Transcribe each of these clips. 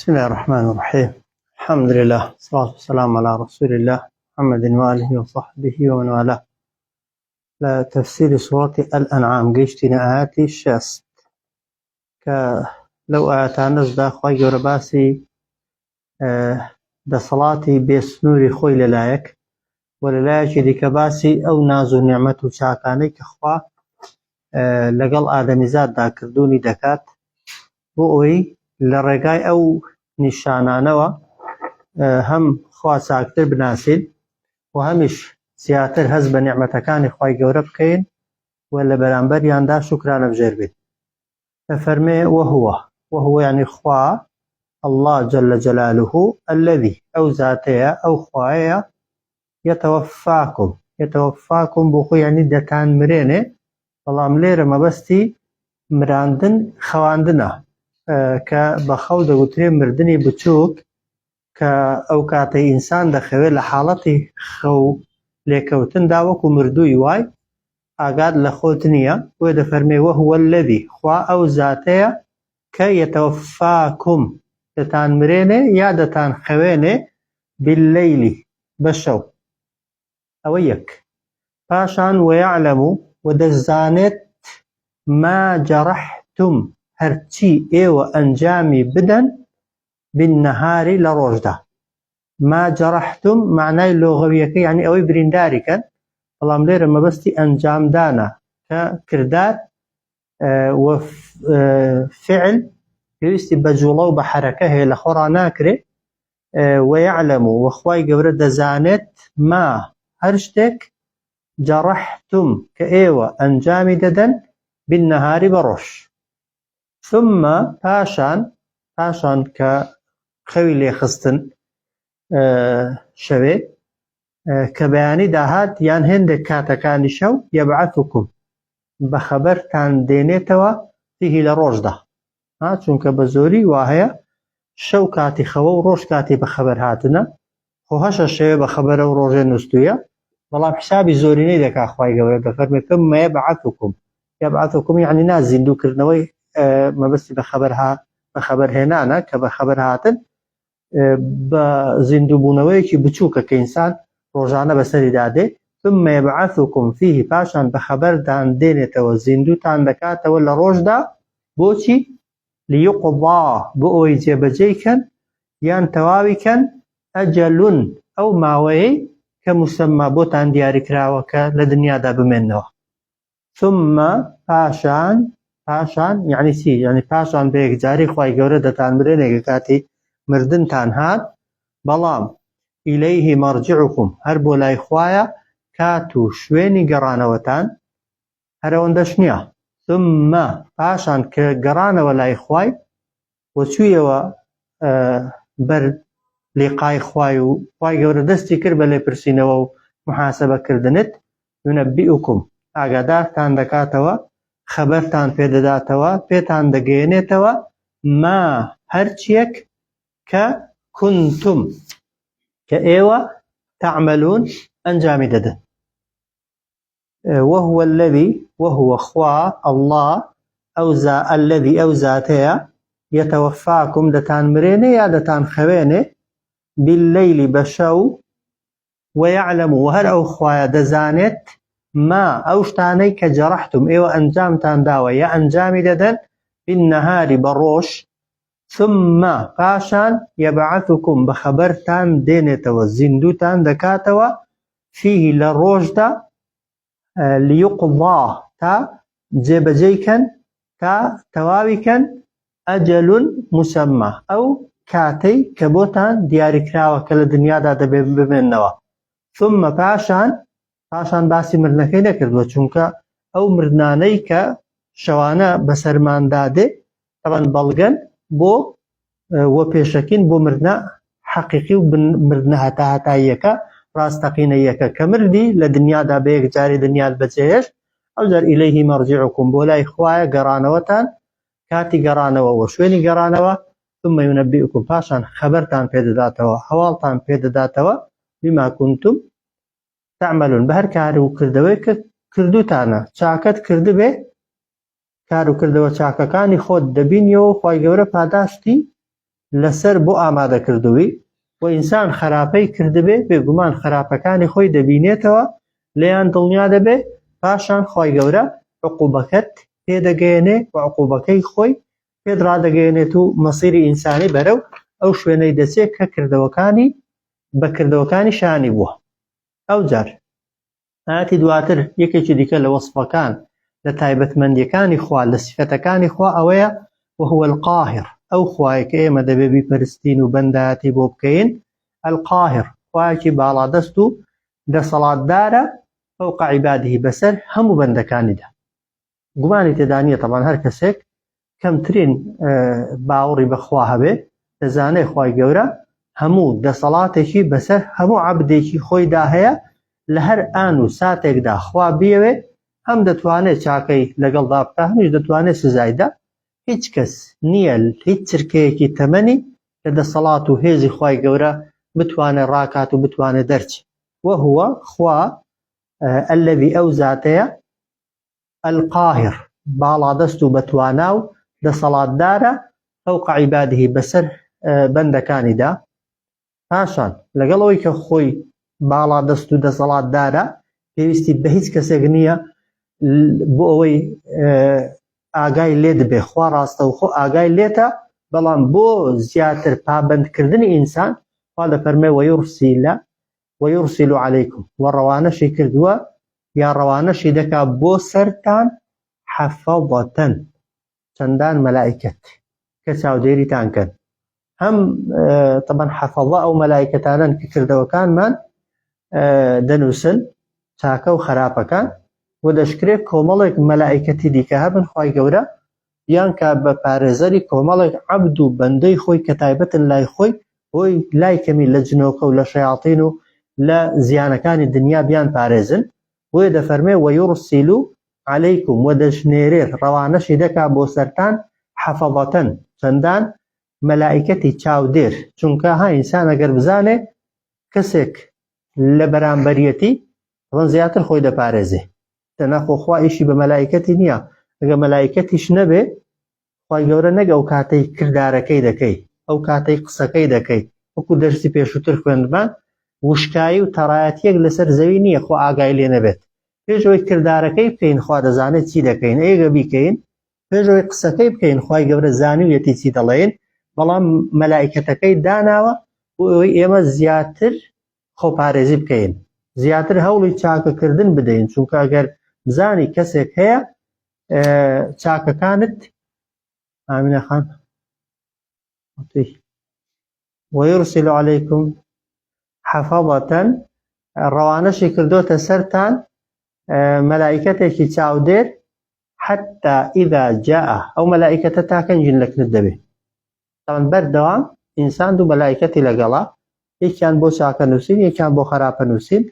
بسم الله الرحمن الرحيم الحمد لله والصلاة والسلام على رسول الله محمد وآله وصحبه ومن والاه لە تەفسیری سوڕەتی الانعام گەیشتینە ئایەتی 60 کە لەو ئایەتانەشدا خوای گەورە باسی دەسەڵاتی بێسنووری خۆی لەلایەک و لەلایەکی دیکە باسی ئەو ناز و نیعمەت و چاکانەی کە خوا لەگەڵ ئادەمیزاددا کردوونی دەکات بۆ ئەوەی لە ڕێگای ئەو نیشانانەوە هەم خوا چاکتر بناسین و هەمیش زیاتر هەست بە نیعمەتەکانی خوای گەورە بکەین و لە بەرامبەریاندا شوکرانەبژێر بین. دەفەرمێ وهو وهو یعنی خوا اللە جل جلاله الذی ئەو زاتەیە ئەو خوایەیە یتوفاکم یتوفاکم بۆ خۆی یعنی دەتان مرێنێ بەڵام لێرە مەبەستی مراندن خەواندنە کە بە خەو دەگوترێ مردنی بچووک کە ئەو کاتەی ئینسان دەخەوێت لە حاڵەتی خەو لێکەوتندا وەکو مردووی وای ئاگات لە خۆت نییە بۆیە دەفەرمێ وهو الذی خوا ئەو زاتەیە کە یتوفاکم دەتان مرێنێ یا دەتان خەوێنێ باللیل بە شەو ئەوە یەک پاشان ویعلم و دەشزانێت ما جرحتم هەرچی ئێوە ئەنجامی بدەن بالنهار لە ڕۆژدا ما جرحتم معنای لۆغەویەکە یعنی ئەوەی برینداری کەن بەڵام لێرە مەبەستی ئەنجامدانە کە کردار و فعل پێویستی بە جوڵە و بە حرەکە هەیە لە خۆڕا ناکرێ ويعلم وخوای گەورە دەزانێت ما هەر شتێک جرحتم کە ئێوە ئەنجامی دەدەن بالنهار بە ڕۆژ ثم پاشان پاشان کە خەوی لێخستن شەوێ کە بەیانی داهات یان هێندێک کاتەکانی شەو یەبعەثکم بە خەبەرتان دێنێتەوە فیه لە ڕۆژدا ها چونکە بە زۆری وا هەیە شەو کاتی خەوە و ڕۆژ کاتی بە خەبەر هاتنە خۆ هەشە شەوێ بە خەبەرە و ڕۆژێ نووسویە بەڵام حسابی زۆرینەی دەکا خوای گەورە دەفەرمێ ثم یبعثکم یبعثکم یعنی نا زیندوو کردنەوەی مەبەستی بە خەبەر ها بە خەبەر هێنانە کە بە خەبەر هاتن بە زیندووبوونەوەیەکی بچووکە کە ئینسان ڕۆژانە بەسەریدا دێ ثم یبعثکم فیه پاشان بە خەبەردان دێنێتەوە زیندووتان دەکاتەوە لە ڕۆژدا بۆچی لیقضا بۆ ئەوەی جێبەجێی کەن یان تەواوی کەن ئەجەلون ئەو ماوەیەی کە مسەمما بۆتان دیاریکراوە کە لە دنیادا بمێننەوە ثم پاشان پاشان یعنی چی یعنی پاشان بە یەکجاری خوای گەورە دەتان مرێنێ کە کاتی مردنتان هات بەڵام ئیلەیه مەرجعکم هەر بۆ لای خوایە کات و شوێنی گەڕانەوەتان هەر ئەوەندەش نییە ثم پاشان کە گەڕانەوە لای خوای و چوویەوە بەر لیقای خوای و خوای گەورە دەستی کرد بە لێپرسینەوە و محاسبەکردنت ينبئكم ئاگادارتان دەکاتەوە خەبەرتان پێدەداتەوە پێتان دەگەیەنێتەوە ما هەرچیەک کە كنتم کە ئێوە تعملون ئەنجامی دەدەن وهو الذی وهو خوا اللە ئەو زا الذی ئەو زاتەیە یتوفاکم دەتان مرێنێ یا دەتان خەوێنێ باللیل بە شەو ویعلم و هەر ئەو خوایە دەزانێت ما ئەو شتانەی کە جەڕحتم ئێوە ئەنجامتان داوە یا ئەنجامی دەدەن بالنهار بە ڕۆژ ثم پاشان یبعثکم بە خەبەرتان دێنێتەوە زیندوتان دەکاتەوە فیه لە ڕۆژدا لیقضا تا جێبەجێی کەن تا تەواوی کەن ئەجەل مسمى ئەو کاتەی کە بۆتان دیاریکراوە کە لە دنیادا دەبێ بمێنەوە ثم پاشان پاشان باسی مردنەکەی نەکردووە چونکە ئەو مردنانەی کە شەوانە بەسەرماندا دێ تەبەن بەڵگەن بۆ وە پێشەکین بۆ مردنە حەقیقی و مردنە هەتاهەتاییەکە ڕاستەقینەیەکە کە مردی لە دنیادا بە یەکجاری دنیات بەجێهێشت ئەوجار ئیلەیهی مەرجعکم بۆ لای خوایە گەڕانەوەتان کاتی گەڕانەوە و شوێنی گەڕانەوە ثم ينبئكم پاشان خەبەرتان پێدەداتەوە هەواڵتان پێدەداتەوە بما كنتم تعملون بە هەر کار و کردەوەی کە کردوتانە چاکەت کردبێ کار و کردەوە چاکەکانی خۆت دەبینیەوە خوای گەورە پاداشتی لەسەر بۆ ئامادە کردووی و ئینسان خراپەی کردبێ بێگومان خراپەکانی خۆی دەبینێتەوە لێیان دڵنیا دەبێ پاشان خوای گەورە عقوبەکەت پێدەگەیەنێ و عقوبەکەی خۆی پێت ڕادەگەیەنێت و مەسیری ئینسانی بەرەو ئەو شوێنەی دەچێت کە کردەوەکانی بە کردەوەکانی شانی بووە ئەوجار ئایەتی دواتر یەکێکی دیکە لە وەسفەکان لە تایبەتمەندیەکانی خوا لە سیفەتەکانی خوا ئەوەیە وهو القاهر ئەو خوایە کە ئێمە دەبێ بیپەرستین و بەندایەتی بۆ بکەین القاهر خوایەکی باڵادەست و دەسەڵاتدارە فوق عباده بەسەر هەموو بەندەکانیدا گومانی تێدا نییە تەبان هەر کەسێک کەمترین باوەڕی بەخوا هەبێ دەزانێ خوای گەورە هەموو دەسەڵاتێکی بەسەر هەموو عەبدێکی خۆیدا هەیە لە هەر ئان و ساتێکدا خوا بیەوێ هەم دەتوانێت چاکەی لەگەڵدا بکە هەمیش دەتوانێت سزایدا هیچ کەس نییە هیچ چرکەیەکی تەمەنی لە دەسەڵات و هێزی خوای گەورە بتوانێت ڕاکات و بتوانێت دەرچێ وهو خوا الذي ئەو زاتەیە القاهر، باڵادەست و بەتوانا و دەسەڵاتدارە، فوق عباده، بەسەر بەندەکانیدا، پاشان لەگەڵ ئەوەی کە خۆی باڵادەست و دەسەڵاتدارە پێویستی بە هیچ کەسێک نییە بۆ ئەوەی ئاگای لێت بێ خوا ڕاستەوخۆ ئاگای لێتە بەڵام بۆ زیاتر پابندکردنی ئینسان خوا دەفەرمێ ويرسل ويرسل عليكم و ڕەوانەشی کردووە یا ڕەوانەشی دەکا بۆ سەرتان حەفەظەتەن چەندان مەلائیکەت کە چاودێریتان کەن هەم تەبەن حەفەظە ئەو مەلائیکەتانەن کە کردەوەکانمان دەنووسن چاکە و خراپەکان و دەشکرێت کۆمەڵێک مەلائیکەتی دیکە هەبن خوای گەورە بیان کا بە پارێزەری کۆمەڵێک عەبد و بەندەی خۆی کە تایبەتن لای خۆی بۆی لای کەمی لە جنۆکە و لە شەیاتین و لە زیانەکانی دنیا بیان پارێزن بۆیە دەفەرمێ ویرسل علیکم و دەشنێرێت ڕەوانەشی دەکا بۆ سەرتان حەفەظەتەن چەندان مەلائیکەتی چاودێر چونکە ها ئینسان ئەگەر بزانێ کەسێک لە بەرامبەریەتی ڕەن زیاتر خۆی دەپارێزێ دەنا خۆ خوا ئیشی بە مەلایکەتی نییە ئەگە مەلایکەتیش نەبێ خوای گەورە نەک ئەو کاتەی کردارەکەی دەکەی ئەو کاتەی قسەکەی دەکەی وەکو دەرسی پێشووتر خوێندمان وشکایی و تەڕایەتیەک لەسەر زەوی نییە خۆ ئاگای لێ نەبێت پێش ئەوەی کردارەکەی بکەین خوا دەزانێت چی دەکەین ئێگە بیکەین پێش ئەوەی قسەکەی بکەین خوای گەورە زانیویەتی چی دەڵێین بەڵام مەلایکەتەکەی داناوە بۆ ئەوەی ئێمە زیاتر خۆپارێزی بکەین زیاتر هەوڵی چاکەکردن بدەین چونکە ئەگەر بزانی کەسێک هەیە چاکەکانت ئامینە خان ويرسل عليكم حفظة ڕەوانەشی کردۆتە سەرتان مەلائیکەتێکی چاودێر حتى إذا جاء ئەو مەلائیکەتە تا کەنجین لە کنت دەبێ تاوان بەردەوام ئینسان دوو مەلائیکەتی لەگەڵە یەکیان بۆ چاکە نووسین یەکیان بۆ خراپە نووسین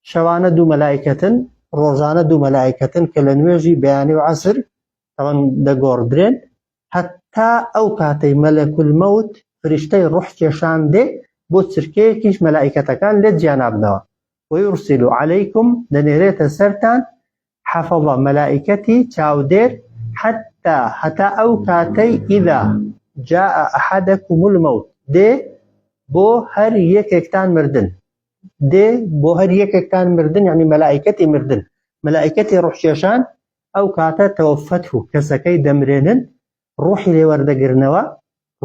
شەوانە دوو مەلائیکەتن ڕۆژانە دوو مەلائیکەتن کە لە نوێژی بەیانی و عەسر تاوان دەگۆڕدرێن هەتا ئەو کاتەی مەلەک الموت فریشتەی ڕوح کێشان دێ بۆ چرکەیەکیش مەلائیکەتەکان لێت جیا نابنەوە ويرسل عليكم دەنێرێتە سەرتان حفظە مەلائیکەتی چاودێر حتى هەتا ئەو کاتەی إذا جاء أحدكم الموت دێ بۆ هەر یەکێکتان مردن دێ بۆ هەر یەکێکتان مردن یعنی مەلائیکەتی مردن مەلائیکەتی ڕوحکێشان ئەو کاتە توفته کەسەکەی دەمرێنن ڕوحی لێ وەردەگرنەوە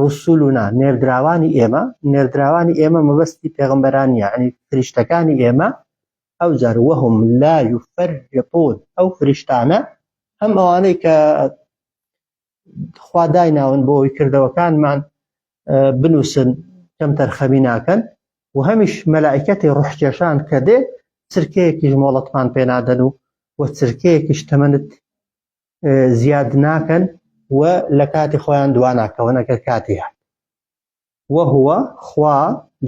رسلنا نێردراوانی ئێمە نێردراوانی ئێمە مەبەستی پێغەمبەران نییە یعنی فریشتەکانی ئێمە ئەو جار وهم لا يفرطون ئەو فریشتانە هەم ئەوانەی کە خوا دایناون بۆ ئەوی کردەوەکانمان بنووسن کەم تەرخەمی ناکەن و هەمیش مەلائکەتی ڕوحکێشان کە دێ چرکەیەکیش مۆڵەتمان پێنادەن و و چرکەیەکیش تەمەنت زیاد ناکەن و لە کاتی خۆیان دواناکەون ئەگەر کاتی هات وهو خوا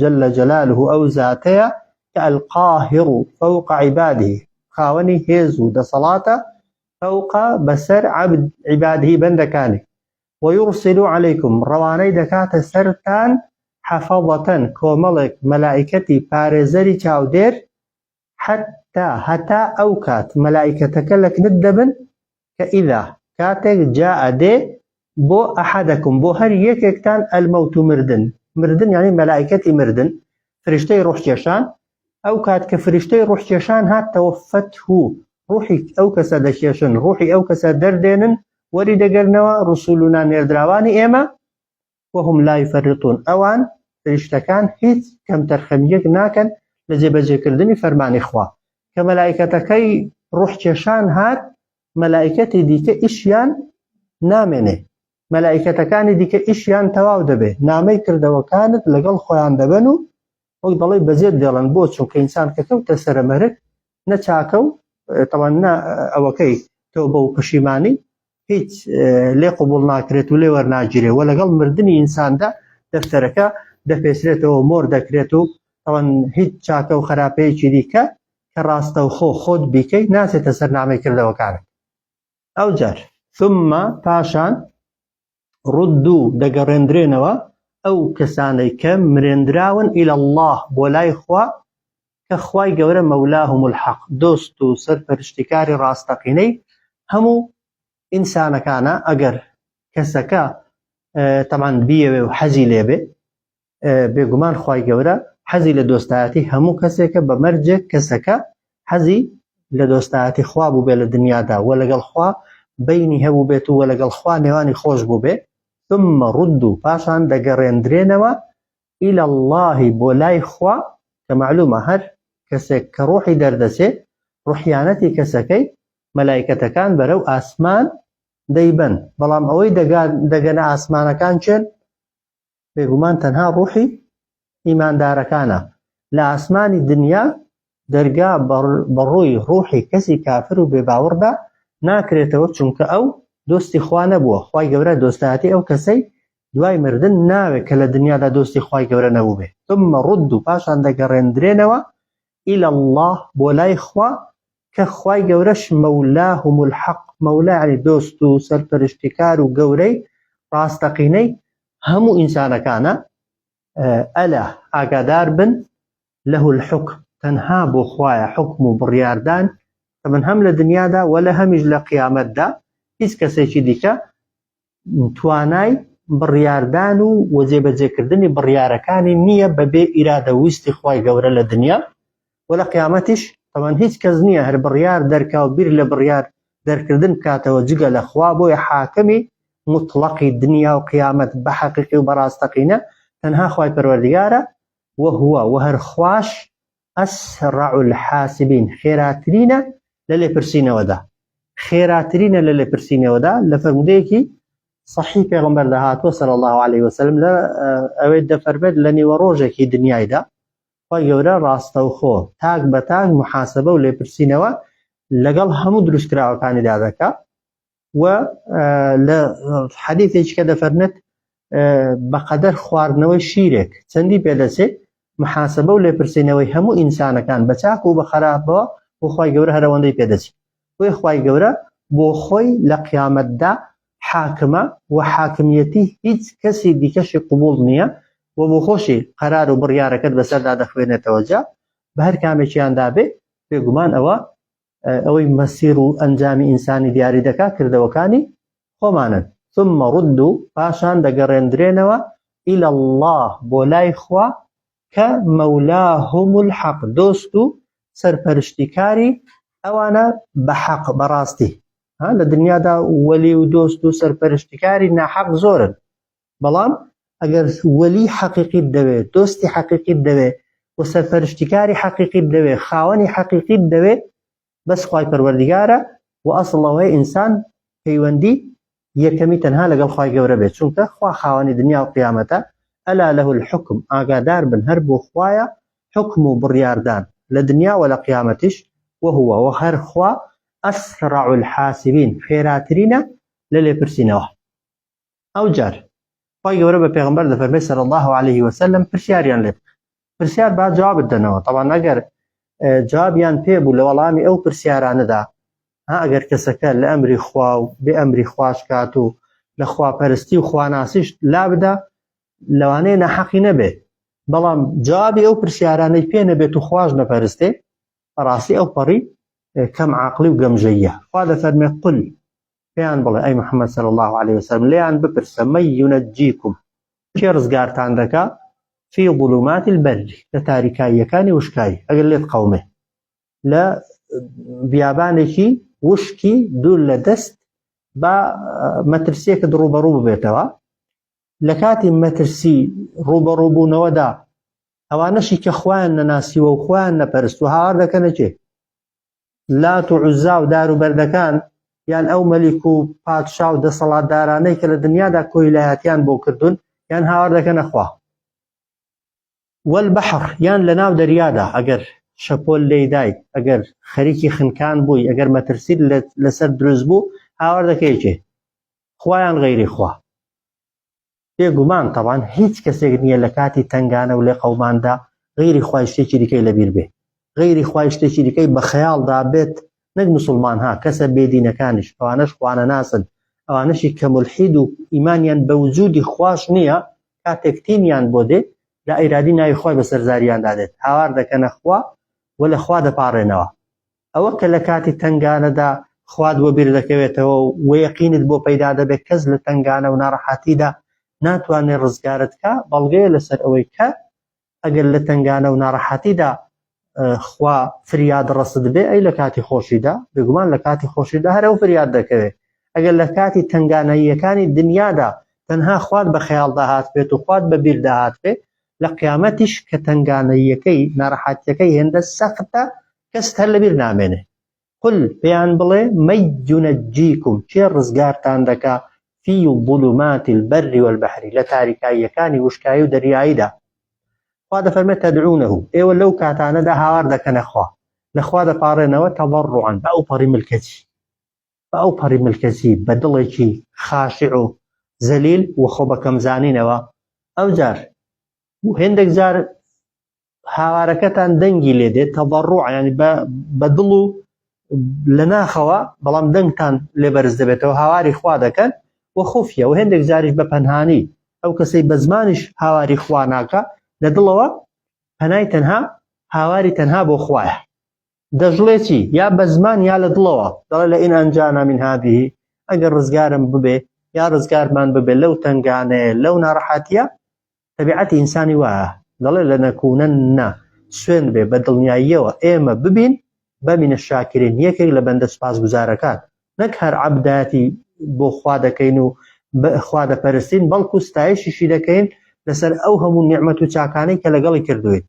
جل جلاله ئەو زاتەیە کە القاهر فوق عباده خاوەنی هێز و دەسەڵاتە فوق بەسەر عبد عباده بەندەکانی ويرسل عليكم ڕەوانەی دەکاتە سەرتان حەفەظەتەن کۆمەڵێک مەلائیکەتی پارێزەری چاودێر حتى هەتا ئەو کات مەلائیکەتەکە لەکنت دەبن کە إذا کاتێک جاء دێ. بۆ ئەحەدەکم بۆ هەر یەکێکتان الموت مردن، مردن یانی مەلائیکەتی مردن، فریشتەی ڕوحکێشان، ئەو کات کە فریشتەی ڕوحکێشان هات توفته ڕوحی ئەو کەسە دەکێشن، ڕوحی ئەو کەسە دەردێنن، وەری دەگەرنەوە، رسولنا نێردراوانی ئێمە، وهم لا یفرطون ئەوان، فریشتەکان، هیچ کەمتەرخەمییەک ناکەن لە جێبەجێکردنی فەرمانی خوا، کە مەلائیکەتەکەی ڕوحکێشان هات مەلائیکەتی دیکە ئیشیان نامێنێ، مەلائیکەتەکانی دیکە ئیشیان تەواو دەبێ، نامەی کردەوەکانت لەگەڵ خۆیان دەبەن و وەک دەڵێی بەجێت دێڵن، بۆ؟ چونکە ئینسان کە کەوتە سەرە مەرگ نە چاکە و تەوان نە ئەوەکەی تۆبە و پەشیمانی هیچ لێ قبوڵ ناکرێت و لێ وەرناگیرێ و لەگەڵ مردنی ئینساندا دەفتەرەکە دەپێچرێتەوە مۆر دەکرێت و تەوان هیچ چاکە و خراپەیەکی دیکە کە ڕاستەوخۆ خۆت بیکەی ناچێتە سەر نامەی کردەوەکانت. ئەوجار، ثم، پاشان، ردوا، دەگەڕێندرێنەوە ئەو کەسانەی کە مرێندراون، الی اللە، بۆ لای خوا، کە خوای گەورە مولاهم الحق، دۆست و سەرپەرشتیکاری ڕاستەقینەی هەموو ئینسانەکانە، ئەگەر کەسەکە تەبعەن بیەوێ و حەزی لێبێ، بێگومان خوای گەورە حەزی لە دۆستایەتی هەموو کەسێکە بە مەرجێک کەسەکە حەزی لە دۆستایەتی خوا بووبێ لە دنیادا وە لەگەڵ خوا بینی هەبوو بێت و وە لەگەڵ خوا نێوانی خۆش بووبێ ثم ردوا پاشان دەگەڕێندرێنەوە الى الله بۆ لای خوا کە معلومە هەر کەسێک کە ڕۆحی دەردەچێ ڕۆحیانەتی کەسەکەی مەلایکەتەکان بەرەو ئاسمان دەیبەن بەڵام ئەوەی دەگەنە ئاسمانەکان کێن بێگومان تەنها ڕوحی ئیماندارەکانە لە ئاسمانی دنیا دەرگا بەڕووی ڕوحی کەسی کافر و بێباوەڕدا ناکرێتەوە چونکە ئەو دۆستی خوا نەبووە خوای گەورە دۆستایەتی ئەو کەسەی دوای مردن ناوێت کە لە دنیادا دۆستی خوای گەورە نەبووبێ ثم ردوا پاشان دەگەڕێندرێنەوە الى اللە بۆ لای خوا کە خوای گەورەش مولاهم الحق مەولا یعنی دۆست و سەرپەرشتیکار و گەورەی ڕاستەقینەی هەموو ئینسانەکانە ئەلا ئاگادار بن له الحکم تەنها بۆ خوایە حکم و بڕیاردان من هەم لە دنیادا وە لە هەمیش لە قیامەتدا هیچ کەسێکی دیکە توانای بڕیاردان و وجێبەجێکردنی بڕیارەکانی نییە بەبێ ئیرادە ویستی خوای گەورە لە دنیا و لە قیامەتیش تەوان هیچ کەس نییە هەر بڕیار دەرکا و بیر لە بڕیار دەرکردن بکاتەوە جگە لە خوا بۆیە حاکمی موتڵەقی دنیا و قیامەت بە حەقیقی و بەڕاستەقینە تەنها خوای پەروەردگارە وهو وهەر خواش اسرع الحاسبین خێراترینە لە لێپرسینەوەدا خێراترینە لە لێپرسینەوەدا لە فەرمودەیەکی صحیح پێغەمبەردا هاتووە صلی الله علیه وسلم لە ئەوێ دەفەرمێت لە نیوە ڕۆژێکی دنیایدا خوای گەورە ڕاستەوخۆ تاک بە تاک محاسبە و لێپرسینەوە لەگەڵ هەموو دروستکراوەکانیدا دەکا و لە حەدیثێکی کە دەفەرمێت بەقەدەر خواردنەوەی شیرێک چەندی پێدەچێت محاسبە و لێپرسینەوەی هەموو ئینسانەکان بە چاک و بە خراپەوە بۆ خوای گەورە هەرەوەندەی پێدەچێت بۆیە خوای گەورە بۆ خۆی لە قیامەتدا حاکمە و حاکمیەتی هیچ کەسی دیکەشی قبوڵ نییە و بۆ خۆشی قەرار و بڕیارەکەت بەسەردا دەخوێنێتەوە جا بە هەر کامێکیاندا بێ بێگومان ئەوە ئەوەی مەسیر و ئەنجامی ئینسانی دیاری دەکا کردەوەکانی خۆمانن ثم ردوا پاشان دەگەڕێندرێنەوە الى اللە بۆ لای خوا کە مولاهم الحق دۆست و سەرپەرشتیکاری ئەوانە بە حەق بەڕاستی ها لە دنیادا وەلی و دۆست و سەرپەرشتیکاری ناحەق زۆرن بەڵام ئەگەر وەلی حەقیقیت دەوێت دۆستی حەقیقیت دەوێت و سەرپەرشتیکاری حەقیقیت دەوێت خاوەنی حەقیقیت دەوێت بەس خوای پەروەردگارە و ئەسڵ ئەوەیە ئینسان پەیوەندی یەکەمی تەنها لەگەڵ خوای گەورە بێت چونکە خوا خاوەنی دنیا و قیامەتە ئەلا له الحکم ئاگادار بن هەر بۆ خوایە حکم و بڕیاردان لە دنیا و لە قیامەتیش وهو و هەر خوا اسرع الحاسبین خێراترینە لە لێپرسینەوە. ئەوجار خوای گەورە بە پێغەمبەر دەفەرمێ صلی الله علیه وسلم پرسیاریان لێ بکە پرسیار با جوابت دەنەوە طبعا ئەگەر جوابیان پێ بوو لە وەڵامی ئەو پرسیارانەدا ها ئەگەر کەسەکە لە ئەمری خوا و بێ ئەمری خواش کات و لە خواپەرستی و خواناسیش لا بدا لەوانەیە ناحەقی نەبێ بەڵام جوابی ئەو پرسیارانەی پێ نەبێت و خواش نەپەرستێ بەڕاستی ئەو پەڕی کەم عاقلی و گەمژەیە خوا دەفەرمێ قل. پێیان بڵێ ئەی محمد صلی اللە علیە وسلم لێیان بپرسە من ینجیکم کێ ڕزگارتان دەکا فی ظلمات البر لە تاریکاییەکانی وشکایی ئەگەر لێت قەومێ لە بیابانێکی وشکی دوور لە دەست با مەترسیەکت ڕوبەڕوو ببێتەوە لە کاتی مەترسی ڕوبەڕووبوونەوەدا ئەوانەشی کە خوایان نەناسیوە و خوایان نەپەرست و هاوار دەکەنە کێ لات و عوزا و دار و بەردەکان یان ئەو مەلیک و پادشا و دەسەڵاتدارانەی کە لە دنیادا کۆیلایەتیان بۆ کردوون یان هاوار دەکەنە خوا والبحر یان لە ناو دەریادا ئەگەر شەپۆل لێیدای ئەگەر خەریکی خنکان بووی ئەگەر مەترسیت لەسەر دروست بوو هاوار دەکەی کێ خوا یان غەیری خوا بێگومان تەبان هیچ کەسێک نییە لە کاتی تەنگانە و لێقەوماندا غەیری خوای شتێکی دیکەی لەبیر بێ غەیری خوای شتێکی دیکەی بە خەیاڵدا بێت نەک مسلمان ها کەسە بێدینەکانیش ئەوانەش خوانەناسن ئەوانەشی کە ملحید و ئیمانیان بە وجودی خواش نییە کاتێک تینیان بۆ دێ لە ئیرادی ناوی خوای بەسەر زاریاندا دێت هاوار دەکەنە خوا و لە خوا دەپاڕێنەوە ئەوە کە لە کاتی تەنگانەدا خوات وەبیر دەکەوێتەوە و یەقینت بۆ پەیدا دەبێت کەس لە تەنگانە و ناڕەحەتیدا ناتوانێت ڕزگارت کا بەڵگەیە لەسەر ئەوەی کە ئەگەر لە تەنگانە و ناڕەحەتیدا خوا فریاد ڕەست بێ ئەی لە کاتی خۆشیدا بێگومان لە کاتی خۆشیدا هەر ئەو فریاد دەکەوێت ئەگەر لە کاتی تەنگانەییەکانی دنیادا تەنها خوات بە خەیاڵدا هاتبێت و خوات بە بیردا هاتبێ لە قیامەتیش کە تەنگانەییەکەی ناڕەحەتیەکەی هێندە سەختە کەست هەر لەبیر نامێنێ قل پێیان بڵێ من ینجیکم کێ ڕزگارتان دەکا فی ظلمات البر والبحر لە تاریکاییەکانی وشکایی و دەریاییدا خوا دەفەرمێت تدعونه ئێوە لەو کاتانەدا هاوار دەکەنە خوا لە خوا دەپاڕێنەوە تضرعا بە ئەوپەڕی ملکەچی بە ئەوپەڕی ملکەچی بە دڵێکی خاشع و زەلیل و خۆ بەکەمزانینەوە ئەوجار و هێندێک جار هاوارەکەتان دەنگی لێ دێت تەضەڕوع یعنی بە دڵ و لە ناخەوە بەڵام دەنگتان لێ بەرز دەبێتەوە هاواری خوا دەکەن و خۆفیە و هێندێک جاریش بە پەنهانی ئەو کەسەی بە زمانیش هاواری خوا ناکە لە دڵەوە پەنای تەنها هاواری تەنها بۆ خوایە دەشڵێ چی؟ یا بە زمان یا لە دڵەوە دەڵێ لئن انجانا من هذه ئەگەر ڕزگارم ببێ یا ڕزگارمان ببێ لەو تەنگانەیە لەو ناڕەحەتیە تەبیعەتی ئینسانی وایە دەڵێ لنکونن سوێند بێ بە دڵنیاییەوە ئێمە ببین بە من الشاکرین یەکێک لە بەندە سوپاسگوزارەکان نەک هەر عەبدایەتی بۆ خوا دەکەین و خوا دەپەرستین بەڵکو ستایشیشی دەکەین لەسەر ئەو هەموو نیعمەت و چاکانەی کە لەگەڵی کردووین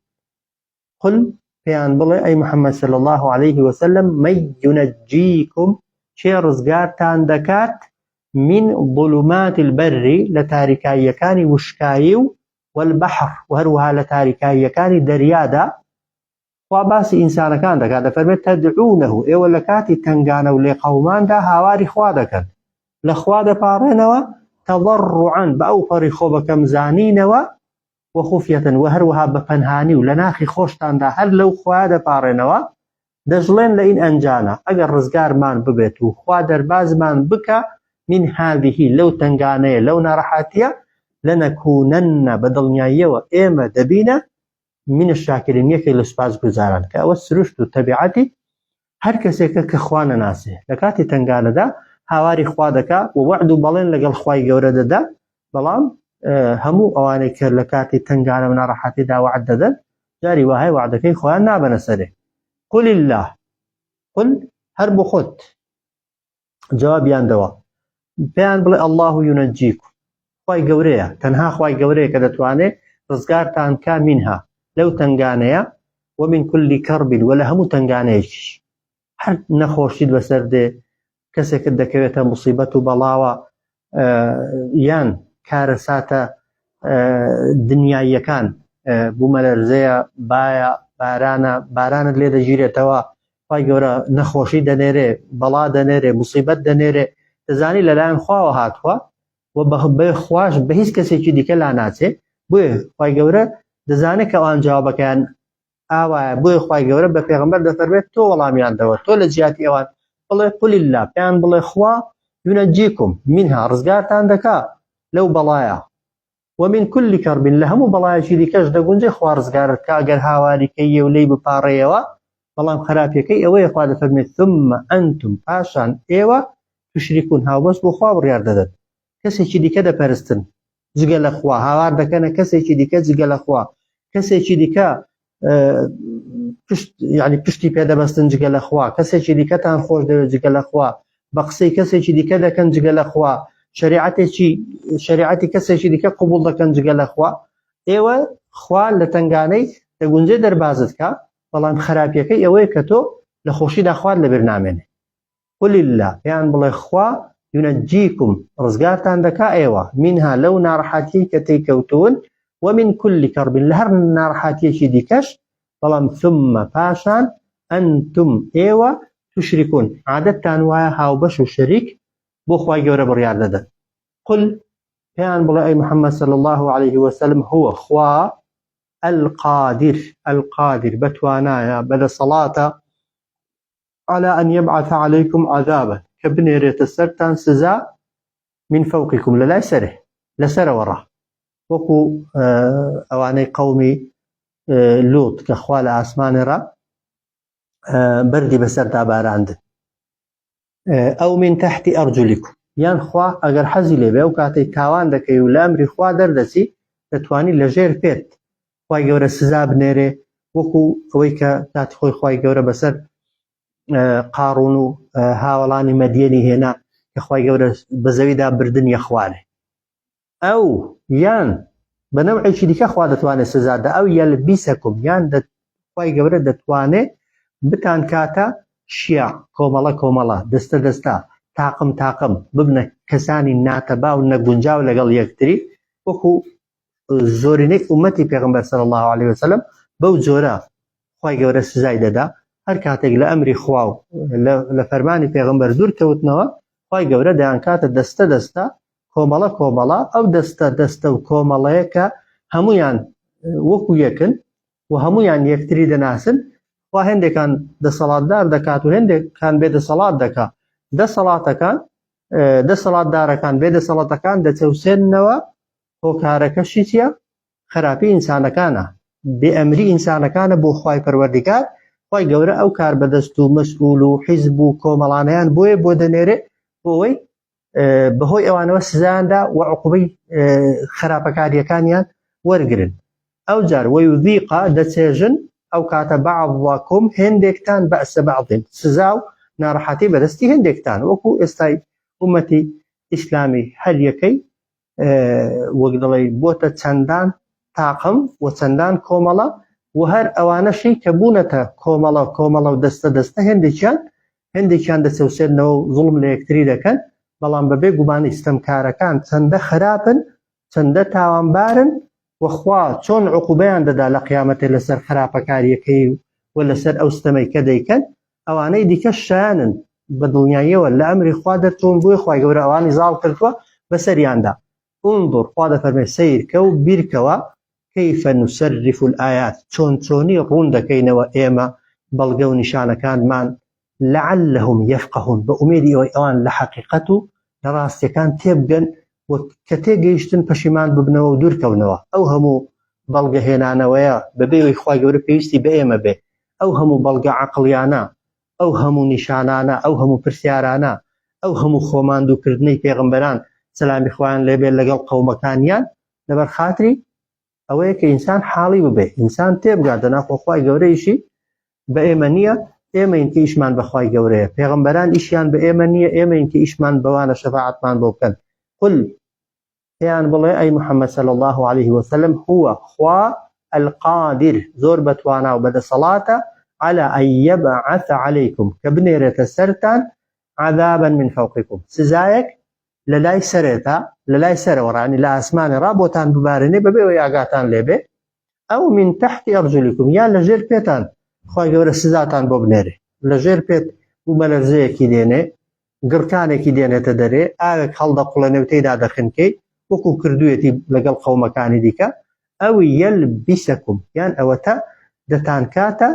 قل پێیان بڵێ ئەی محمد صلی اللە علیه وسلم من ینجیکم کێ ڕزگارتان دەکات من ظلمات البر لە تاریکاییەکانی وشکایی و والبحر و هەروەها لە تاریکاییەکانی دەریادا خوا باسی ئینسانەکان دەکات دەفەرمێت تدعونه ئێوە لە کاتی تەنگانە و لێقەوماندا هاواری خوا دەکەن لە خوا دەپاڕێنەوە تضرعا بە ئەوپەڕی خۆ بەکەم زانینەوە وخفیە وە هەروەها بە پەنهانی و لە ناخی خۆشتاندا هەر لەو خوایە دەپاڕێنەوە، دەشڵێن لئن انجانا ئەگەر ڕزگارمان ببێت و خوا دەربازمان بکا من هذه لەو تەنگانەیە لەو ناڕەحاتیە لنکونن بە دڵنیاییەوە ئێمە دەبینە من الشاکرین یەکێک لە سوپاسگوزاران کە ئەوە سروشت و تەبیعەتی هەر کەسێکە کە خوا نەناسێ لە کاتی تەنگانەدا هاواری خوا دەکا و وەعد و بەڵێن لەگەڵ خوای گەورە دەدا بەڵام هەموو ئەوانەی کە لە کاتی تەنگانە و ناڕەحەتیدا وەعد دەدەن جاری وەهای وەعدەکەی خۆیان نابەنە سەرێ قل الله قل هەر بۆ خۆت جوابیان دەوە پێیان بڵێ الله ينجيكم خوای گەورەیە تەنها خوای گەورەیە کە دەتوانێت ڕزگارتان کا منها لەو تنگانەیە ومن كل كرب وە لە هەموو تنگانەیەکیش هەر نەخۆشیت بەسەر دێ کەسێکت دەکەوێتە مصیبەت و بەڵاوە یان کارەساتە دنیاییەکان بوومەلەرزەیە بایە بارانە بارانت لێ دەگیرێتەوە خوای گەورە نەخۆشی دەنێرێ بەڵا دەنێرێ مصیبەت دەنێرێ دەزانی لەلایەن خواوە هاتووە و بە خواش بە هیچ کەسێکی دیکە لا ناچێ بۆیە خوای گەورە دەزانێت کە ئەوان جوابەکەیان ئاوایە بۆیە خوای گەورە بە پێغەمبەر دەفەرمێت تۆ وەڵامیان دەوە تۆ لە جیاتی ئەوان بڵێ قل الله پێیان بڵێ خوا ينجيكم منها ڕزگارتان دەکا لەو بەڵایە ومن كل كرب لە هەموو بەڵایەکی دیکەش دەگونجێ خوا ڕزگارت کا گەر هاواری کەیە و لێی بپاڕێیەوە بەڵام خراپیەکەی ئەوەیە خوا دەفەرمێت ثم أنتم پاشان ئێوە. تشركون هاوبەش بۆ خوا بڕیار دەدەن کەسێکی دیکە دەپەرستن جگە لە خوا هاوار دەکەنە کەسێکی دیکە جگە لە خوا کەسێکی دیکە پشت یعنی پشتی پێدەبەستن جگە لە خوا کەسێکی دیکەتان خۆش دەوێت جگە لە خوا بە قسەی کەسێکی دیکە دەکەن جگە لە خوا شریعەتێکی شریعەتی کەسێکی دیکە قوبول دەکەن جگە لە خوا ئێوە خوا لە تنگانەی دەگونجێ دەربازت کا بەڵام خراپیەکەی ئەوەیە کە تۆ لە خۆشیدا خوات لەبیر نامێنێ قل اللە پێیان بڵێ خوا ينجيكم ڕزگارتان دەکا ئێوە منها لەو ناڕەحەتیەی کە تێی کەوتوون ومن كل كرب لە هەر ناڕەحەتیەکی دیکەش بەڵام ثم پاشان أنتم ئێوە تشركون عادەتتان وایە هاوبەش و شەریک بۆ خوای گەورە بڕیار دەدەن قل پێیان بڵێ ئەی محمد صلی الله عليه وسلم هو خوا القادر القادر بەتوانایە بەدەسەڵاتە علی ان یبعث علیکم عذابا کە بنێرێتە سەرتان سزا من فوقکم لە لای سەرێ لە سەرەوە ڕا وەکو ئەوانەی قەومی لوط کە خوا لە ئاسمانێ ڕا بەردی بەسەردا باراندن ئەو من تحتی ئەرجولیکم یان خوا ئەگەر حەزی لێبێ ئەو کاتەی تاوان دەکەی و لە ئەمری خوا دەردەچی دەتوانی لە ژێر پێت خوای گەورە سزا بنێرێ وەکو ئەوەی کە کاتی خۆی خوای گەورە بەسەر قاڕون و هاوەڵانی مەدیەنی هێنا کە خوای گەورە بە زەویدا بردن یەخوارێ ئەو یان بە نەوعێکی دیکە خوا دەتوانێت سزادا ئەو یەلبیسەکم یان خوای گەورە دەتوانێت بتان کاتە شیع کۆمەڵە کۆمەڵە دەستە دەستە تاقم تاقم ببنە کەسانی ناتەبا و نەگونجاو لەگەڵ یەکتری وەکو زۆرینەی ئومەتی پێغمبەر صلی الله علیه وسلم بەو جۆرە خوای گەورە سزای دەدا هەر کاتێک لە ئەمری خوا و لە فەرمانی پێغمبەر دوور کەوتنەوە خوای گەورە دەیانکاتە دەستە دەستە کۆمەڵە کۆمەڵە ئەو دەستە دەستە و کۆمەڵەیە کە هەمویان وەکو یەکن و هەمویان یەکتری دەناسن خوا هەندێکان دەسەڵاتدار دەکات و هەندێکان بێ دەسەڵات دەکات دەسەڵاتەکان دەسەڵاتدارەکان بێ دەسەڵاتەکان دەچەوسێننەوە هۆکارەکەشی چییە؟ خراپی ئینسانەکانە بێ ئەمری ئینسانەکانە بۆ خوای پەروەردگار خوای گەورە ئەو کار بەدەست و مەسئول و حیزب و کۆمەڵانەیان بۆیە بۆ دەنێرێ بۆ ئەوەی بەهۆی ئەوانەوە سزایاندا و عقوبەی خراپەکاریەکانیان وەرگن ئەو جار ويذيق دەچێژن ئەو کاتە بعضكم هێندێکتان بأس بعض سزا و ناڕەحەتی بەدەستی هێندێکتان وەکو ئێستای ئومەتی ئیسلامی هەر یەکەی وەک دەڵێ بۆتە چەندان تاقم و چەندان کۆمەڵە و هەر ئەوانەشی کە بوونەتە کۆمەڵە کۆمەڵە و دەستە دەستە هێندێکیان هێندێکیان دەچەوسێنەوە و زوڵم لە یەکتری دەکەن بەڵام بەبێ گومانی ستەمکارەکان چەندە خراپن چەندە تاوانبارن و خوا چۆن عقوبەیان دەدا لە قیامەتێ لەسەر خراپەکاریەکەی و لەسەر ئەو ستەمەی کە دەیکەن ئەوانەی دیکە شایانن بە دڵنیاییەوە لە ئەمری خوا دەرچوون بۆیە خوای گەورە ئەوانی زاڵ کردووە بەسەریاندا انظر خوا دەفەرمێ سەیرکە و بیرکەوە كيف نصرف الآيات چۆن چۆنی ڕوون دەکەینەوە ئێمە بەڵگە و نیشانەکانمان لعلهم يفقهون بە ئومێدی ئەوەی ئەوان لە حەقیقەت و لە ڕاستیەکان تێبگەن و کە تێگەیشتن پەشیمان ببنەوە و دوورکەونەوە ئەو هەموو بەڵگە هێنانەوەیە بەبێ ئەوەی خوای گەورە پێویستی بە ئێمە بێ ئەو هەموو بەڵگە عەقڵیانە ئەو هەموو نیشانانە ئەو هەموو پرسیارانە ئەو هەموو خۆماندووکردنەی پێغەمبەران سەلامی خوایان لێبێت لەگەڵ قەومەکانیان لەبەر خاتری ئەوەیە کە ئینسان حاڵی ببێ ئینسان تێبگات دەنا خۆ خوای گەورە ئیشی بە ئێمە نییە ئێمەین کە ئیشمان بە خوای گەورەیە پێغەمبەران ئیشیان بە ئێمە نییە ئێمەین کە ئیشمان بەوانە شەفاعەتمان بۆ بکەن قل پێیان بڵێ ئەی محمد صلی الله علیه وسلم هو خوا القادر زۆر بەتوانا و بەدەسەڵاتە على أن يبعث عليكم کە بنێرێتە سەرتان عذابا من فوقكم سزایەک لە لای سەرێتا لە لای سەرەوە ڕانی لە ئاسمانی ڕا بۆتان ببارێنێ بەبێ ئەوەی ئاگاتان لێبێ ئەو من تحت ئەرجلیکم یان لە ژێر پێتان خوای گەورە سزاتان بۆ بنێرێ لە ژێر پێت بوومەلەرزەیەکی دێنێ گڕکانێکی دێنێتە دەرێ ئاوێک هەڵدەقوڵێنێ و تێیدا دەخنکەی وەکو کردوویەتی لەگەڵ قەومەکانی دیکە ئەو یەلبیسەکم یان ئەوەتە دەتانکاتە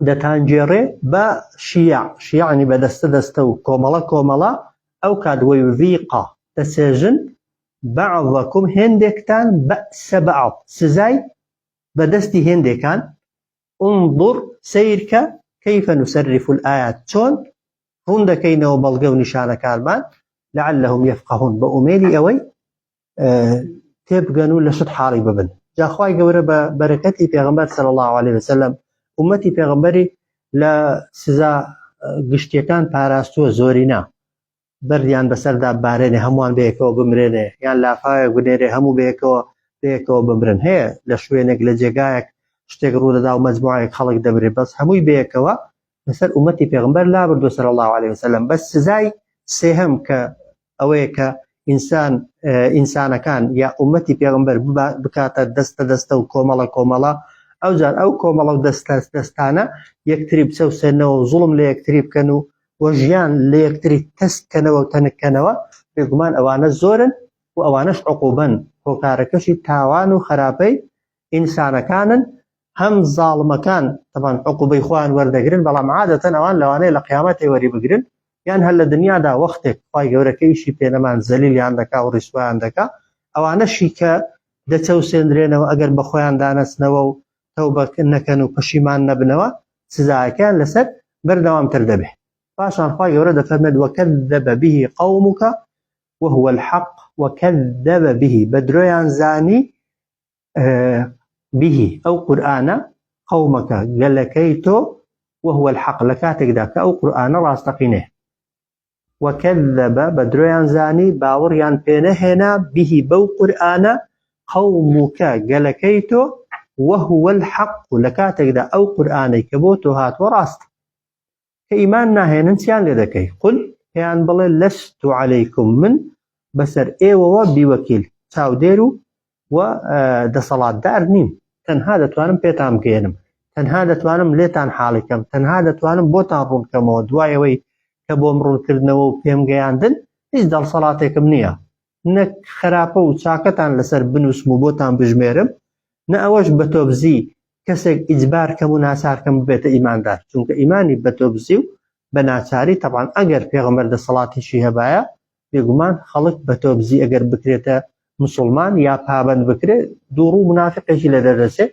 دەتانگێڕێ بە شیع شیعنی بە دەستە دەستە و کۆمەڵە کۆمەڵە ئەو کات وەیوذیقا دەچێژن بعضکم هێندێکتان بەئسە بعض سزای بە دەستی هێندێکان انظر سەیرکە كيف نصرف الآيات چۆن؟ ڕوون دەکەینەوە بەڵگە و نیشانەکانمان لعلهم يفقهون بە ئومێدی ئەوەی تێبگەن و لە شت حاڵی ببن. جا خوای گەورە بە بەرەکەتی پێغەمبەر صلی اللە علیە وسلم ئومەتی پێغەمبەری لە سزا گشتیەکان پاراستووە زۆرینا بەردیان بەسەردا بارێنێ هەمووان بەیەکەوە بمرێنێ یان لافاوێک بنێرێ هەموو بەیەکەوە بەیەکەوە بمرن هەیە لە شوێنێک لە جێگایەک شتێک ڕوودەدا و مەجموعەیەک خەڵک دەمرێ بەس هەمووی بەیەکەوە لەسەر ئومەتی پێغمبەر لابردووە صلی اللە علیه وسلم بەس سزای سێهەم کە ئەوەیە کە ئینسان ئینسانەکان یا ئومەتی پێغمبەر بکاتە دەستە دەستە و کۆمەڵە کۆمەڵە ئەوجار ئەو کۆمەڵە و دەستە دەستانە یەکتری بچەوسێنەوە و زوڵم لە یەکتری بکەن و و ژیان لە یەکتری تەسک کەنەوە و تەنک کەنەوە بێگومان ئەوانە زۆرن و ئەوانەش عقوبەن هۆکارەکەشی تاوان و خراپەی ئینسانەکانن هەم زاڵمەکان تەبان عقوبەی خۆیان وەردەگرن بەڵام عادەتەن ئەوان لەوانەیە لە قیامەتێ وەری بگرن یان هەر لە دنیادا وەختێک خوای گەورە کە ئیشی پێنەمان زەلیلیان دەکا و ڕیسوایان دەکا ئەوانەشی کە دەچەوسێندرێنەوە ئەگەر بە خۆیان دانەچنەوە و تەوبە نەکەن و پەشیمان نەبنەوە سزاکەیان لەسەر بەردەوامتر دەبێ پاشان خوای گەورە دەفەرمێت وکذب به قومك وهو الحق وكذب به بە درۆیان زانی به ئەو قورئانە قەومەکە گەلەکەی تۆ وهو الحق لە کاتێکدا کە ئەو قورئانە ڕاستەقینەیە وکذب بە درۆیان زانی باوەڕیان پێنەهێنا به بەو قورئانە قومك گەلەکەی تۆ وهو الحق لە کاتێکدا ئەو قورئانەی کە بۆ تۆ هاتووە ڕاستە کە ئیمان ناهێنن چیان لێ دەکەی؟ قل، پێیان بڵێ، لست علیکم، من بەسەر ئێوەوە بوکیل، چاودێر و و دەسەڵاتدار نیم، تەنها دەتوانم پێتان بگەیەنم، تەنها دەتوانم لێتان حاڵی کەم، تەنها دەتوانم بۆتان ڕوون کەمەوە، دوای ئەوەی کە بۆم ڕوون کردنەوە و پێم گەیاندن هیچ دەڵسەڵاتێکم نییە، نە خراپە و چاکەتان لەسەر بنووسم و بۆتان بژمێرم، نە ئەوەش بە تۆبزی کەسێک ئیجبار کەم و ناچار کەم ببێتە ئیماندار، چونکە ئیمانی بە تۆبزی و بە ناچاری تەبعەن ئەگەر پێغەمبەر دەسەڵاتیشی هەبایە بێگومان خەڵک بە تۆبزی ئەگەر بکرێتە مسوڵمان یا پابەند بکرێت دووڕوو منافقێکی لە دەردەچێت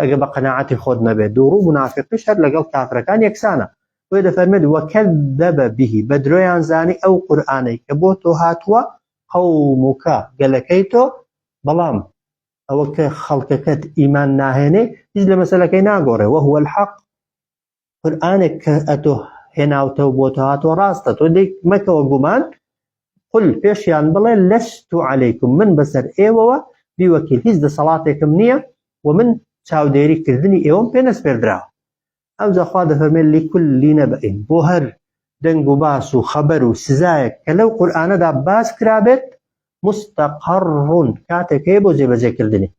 ئەگە بە قەناعەتی خۆت نەبێت دووڕوو منافقیش هەر لەگەڵ کافرەکان یەکسانە بۆیە دەفەرمێت وکذب به بە درۆیان زانی ئەو قورئانەی کە بۆ تۆ هاتووە قومک گەلەکەی تۆ بەڵام ئەوە کە خەڵکەکەت ئیمان ناهێنێ هیچ لە مەسەلەکەی ناگۆڕێ وهو الحق قورئانێک کە ئەتۆ هێناوتە و بۆ تۆ هاتووە ڕاستە تۆ لێک مەکەوە گومان قل پێشیان بڵێ لست علیکم من بەسەر ئێوەوە بیوەکیل هیچ دەسەڵاتێکم نییە و من چاودێری کردنی ئێوەم پێ نەسپێردراوە ئەوجا خوا دەفەرمێت لکل نبأ بۆ هەر دەنگ و باس و خەبەر و سزایەک کە لەو قورئانەدا باس کرابێت مستقر کاتێک هەیە بۆ جێبەجێکردنی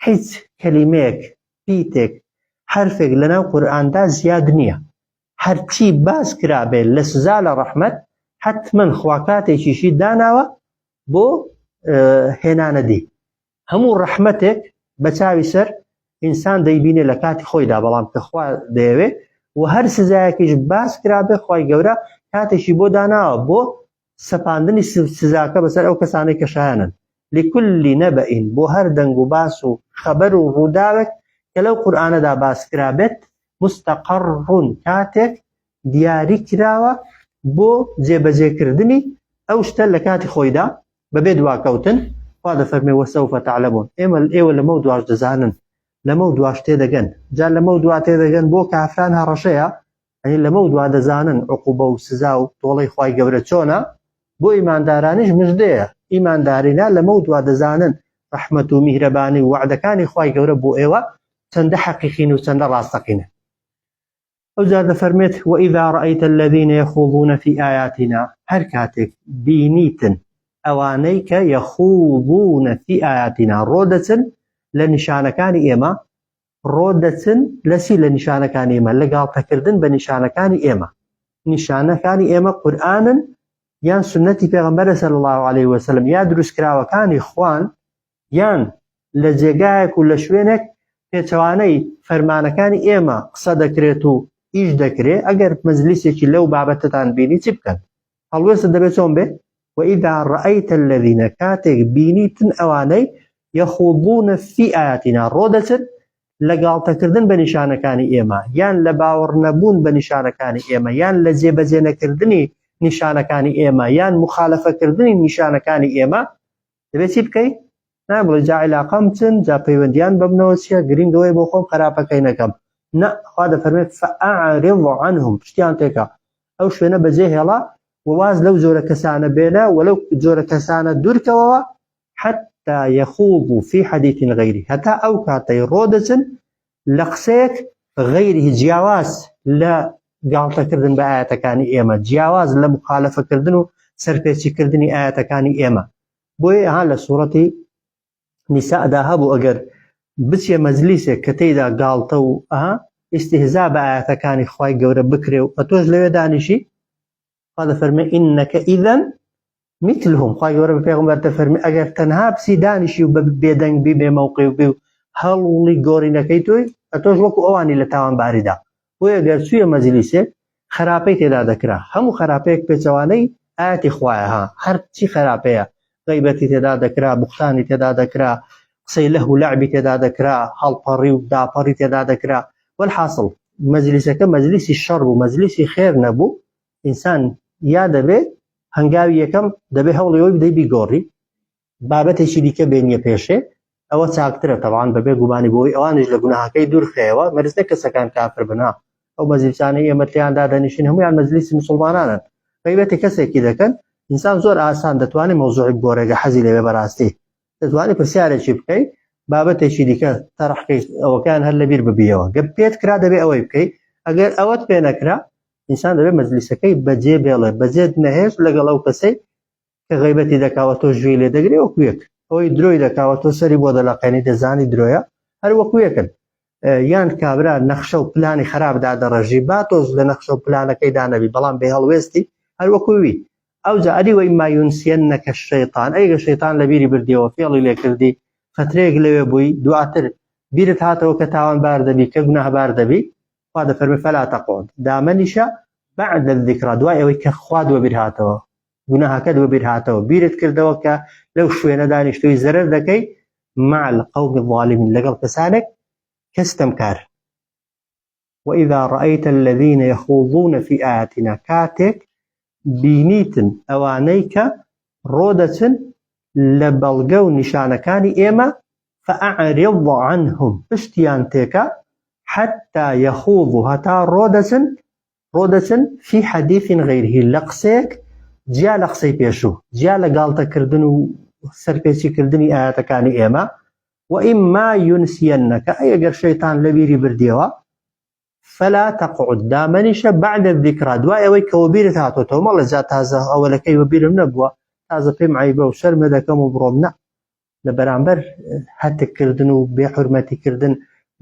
هیچ کەلیمەیەک پیتێک حرفێک لەناو قورئاندا زیاد نییە هەرچی باس کرابێت لە سزا لە ڕەحمەت حتمما خوا کاتێکیشی داناوە بۆ هێنانەدی هەموو ڕەحمەتێک بە چاوی سەر ئینسان دەیبینێ لە کاتی خۆیدا بەڵام کە خوا دەیەوێ و هەر سزایەکیش باس کرابێ خوای گەورە کاتێکی بۆ داناوە بۆ سەپاندنی سزاکە بەسەر ئەو کەسانەی کە شایانن لكل نبأ بۆ هەر دەنگ و باس و خەبەر و ڕووداوێک کە لەو قورئانەدا باس کرابێت مستقر کاتێک دیاری کراوە بۆ جێبەجێکردنی ئەو شتە لە کاتی خۆیدا بەبێ دواکەوتن، خوا دەفەرمێ وسوف تعلمون ئێمە ئێوە لەمەو دواش دەزانن لەمەو دواش تێدەگەن جا لەمەو دوا تێدەگەن بۆ کافران هەڕەشەیە ئەی لەمەو دوا دەزانن عقوبە و سزا و تۆڵەی خوای گەورە چۆنە بۆ ئیماندارانیش مژدەیە ئیماندارینا لەمەو دوا دەزانن ڕەحمەت و میهرەبانی و وەعدەکانی خوای گەورە بۆ ئێوە چەندە حەقیقین و چەندە ڕاستەقینە ئەوجا دەفەرمێت، وإذا رأیت الذین یخوضون فی آیاتنا، هەر کاتێک بینیتن ئەوانەی کە یخوضون فی آیاتنا ڕۆدەچن لە نیشانەکانی ئێمە، ڕۆدەچن لە چی لە نیشانەکانی ئێمە؟ لە گاڵتەکردن بە نیشانەکانی ئێمە. نیشانەکانی ئێمە قورئانن یان سوننەتی پێغەمبەرە صلی اللە علیه وسلم یا دروستکراوەکانی خوان یان لە جێگایەک و لە شوێنێک پێچەوانەی فەرمانەکانی ئێمە قسە دەکرێت و ئیش دەکرێ ئەگەر مەجلیسێکی لەو بابەتەتان بینی چی بکەن هەڵوێستت دەبێت چۆن بێ وإذا رأيت الذين کاتێک بینیتن ئەوانەی يخوضون في آياتنا ڕۆدەچن. لە گاڵتەکردن بە نیشانەکانی ئێمە یان لە باوەڕ نەبوون بە نیشانەکانی ئێمە یان لە جێبەجێ نەکردنی نیشانەکانی ئێمە یان مخالەفەکردنی نیشانەکانی ئێمە دەبێت چی بکەی؟ نا بڵێ جا عیلاقەم چن جا پەیوەندیان بەمنەوە چییە گرنگەوەی بۆ خۆم خراپەکەی نەکەم نا خوا دەفەرمێت فأعرض عنهم پشتیان تێکە ئەو شوێنە بەجێ هێڵە و واز لەو جۆرە کەسانە بێنە و لەو جۆرە کەسانە دوورکەوەوە حتى يخوضوا في حديث غيره هەتا ئەو کاتەی ڕۆدەچن لە قسەیەک غەیره جیاواز لە گاڵتەکردن بە ئاەتەکانی ئێمە جیاواز لە مخالفەکردن و سەرپێچیکردنی ئاەتەکانی ئێمە بۆیە ها لە سوڕەتی نیسادا هەبوو ئەگەر بچێ مەجلیسێک کە تێیدا گاڵتە و ئەها ئیستیهزا بە ئاەتەکانی خوای گەورە بکرێ و ئەتۆش لەوێ دانیشی خوا دەفەرمێ ئینەکە ئیذەن مثلهم خوای گەورە بە پێغەمبەر دەفەرمێ ئەگەر تەنها بچی دانیشی و بە بێدەنگ بی بێ مەوقع بی و هەڵوڵی گۆڕینەکەی تۆی ئەتۆش وەکو ئەوانی لە تاوانباریدا بۆیە گەر چوویە مەجلیسێک خراپەی تێدا دەکرا هەموو خراپەیەک پێچەوانەی ئاەتی خوایە ها هەرچی خراپەیە غیبەتی تێدا دەکرا بوختانی تێدا دەکرا قسەی لەهو لەعبی تێدا دەکرا هەڵپەڕی و داپەڕی تێدا دەکرا وەلحاصل مەجلیسەکە مەجلیسی شەڕ بوو مەجلیسی خێر نەبوو ئینسان یا دەبێ هەنگاوی یەکەم دەبێ هەوڵی ئەوەی بدەی بیگۆڕی بابەتێکی دیکە بێنیە پێشێ ئەوە چاکترە تەوان بەبێ گومانی بۆی ئەوانیش لە گوناهەکەی دوورخەیەوە مەرج نە کەسەکان کافر بنا ئەو مەجلیسانەی ئێمە تیاندا دەنیشین هەمویان مەجلیسی مسلمانانن غیبەتی کەسێکی دەکەن ئینسان زۆر ئاسان دەتوانێت مەوزوعی بگۆڕێگە حەزی لەوێ بەڕاستی دەتوانانی پرسیارێکی بکەی بابەتێکی دیکە تەرحکەی ئەوەکان هەر لەبیر ببیەوە گە پێت کرا دەبێ ئەوەی بکەی ئەگەر ئەوەت پێ نەکرا ئینسان دەبێت مەجلیسەکەی بەجێ بێڵێ بەجێت نەهێشت لەگەڵ ئەو کەسەی کە غیبەتی دەکاوە تۆ ژوی لێ دەگرێ وەکو یەک ئەوەی درۆی دەکاوە تۆ سەری بۆ دەلەقێنی دەزانی درۆیە هەر وەکو یەکن یان کابرا نەخشە و پلانی خراپ دادەڕێژی با تۆز لە نەخشە و پلانەکەی دانەبی بەڵام بێ هەڵوێستی هەر وەکووی ئەوجا ئەری وإما ينسينك الشيطان ئەیگە شەیتان لە بیری بردیەوە فێڵی لێکردی فترەیەک لەوێ بووی دواتر بیرت هاتەوە کە تاوانبار دەبی کە گوناهبار دەبی خوا دەفەرمێ فلا تقعد دامەنیشە بعد الذکرا دوای ئەوەی کە خوات وەبیر هاتەوە گوناهەکەت وەبیر هاتەوە بیرت کردەوە کە لەو شوێنە دانیشتوی زەرەر دەکەی مع القوم الظالمین لەگەڵ کەسانێک کە ستەمکار وإذا رأيت الذين يخوضون في آياتنا کاتێک بینیتن ئەوانەی کە ڕۆدەچن لە بەڵگە و نیشانەکانی ئێمە فأعرض عنهم پشتیان تێکە حتى يخوضوا هەتا ڕۆدەچن ڕۆدەچن في حديث غيره لە قسەیەک جیا لە قسەی پێشوو جیا لە گاڵتەکردن و سەرپێچیکردنی ئاەتەکانی ئێمە وإما ينسينك ئەی ئەگەر شەیتان لەبیری بردیەوە فلا تقعد دامەنیشە بعد الذکرا دوای ئەوەی کە وەبیرت هاتۆتەوە مەڵێ جا تازە ئەوەلەکەی وەبیرم نەبووە تازە پێم عەیبە و شەرمە دەکەم و بڕۆم نا لە بەرامبەر هەتککردن و بێحورمەتیکردن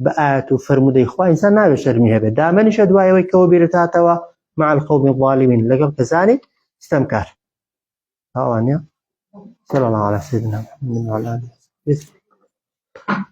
بە ئاەت و فەرمودەی خوا ئینسان ناوێ شەرمی هەبێت دامەنیشە دوای ئەوەی کە وەبیرت هاتەوە مع القوم الظالمین لەگەڵ کەسانی ستەمکار هاوانە صلى الله على سيدنا محمد وعلى آله وصحبه.